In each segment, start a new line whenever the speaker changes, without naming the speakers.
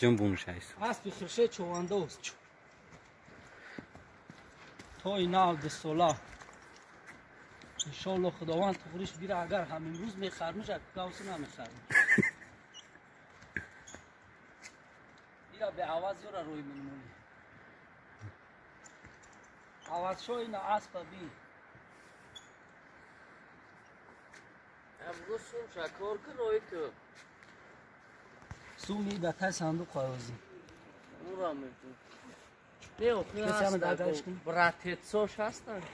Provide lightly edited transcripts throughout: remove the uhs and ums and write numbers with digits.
Ҷунбуншайс.
Аспи Хуршед Човандоз. То ина 2 сола. Иншоалло Худованд туғриш бира, агар ҳам имрӯз мехармиш, гавсу намехарм. Ира беаваз ёра рӯй менмонӣ. Авазшо ина аспа би.
Амрӯз сум шакор ки рой ку.
Суми да тай сандуқ қоёзӣ.
Ура мегӯ. Не, охи ҳаст. Братецош ҳастанд.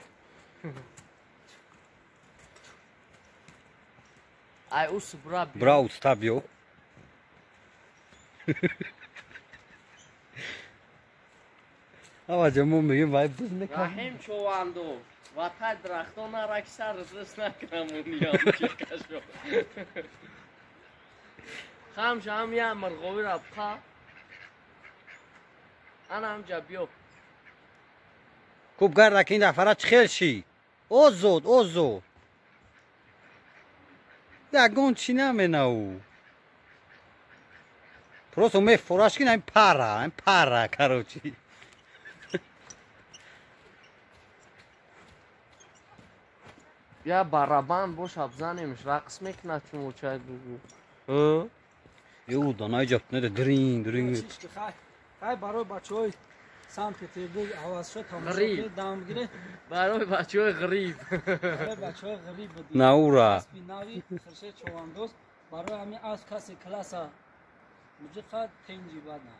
Ай ус бра биё.
Бра уста биё. Аваҷа мо мегем вай буз мекард.
Раҳим Човандоз. Ва тай дарахтон нараки сар рис накунам чекашо. Хамша ҳам я мирғовира бқа. Ана ҳамҷа биё.
Хуб гарда ки ин дафъара чӣ хел шид? Озод, озод. Ягон чӣ наменау. Просто мефораш ки ин пара, ин пара, короче.
Я барабан боша бзанемш рақс мекунад чумочай бугу.
Ю дана иҷаб неда дрин дрин.
Хай барои бачаҳои Санкт-Петербург авазшо тамошо кунед, дам бигиред.
Барои бачаҳои ғариб.
Барои бачаҳои ғариб буд.
Наура.
Аспи нави Хуршед Човандоз барои ҳамин асп касе класса муҷиқа тенҷи бад на.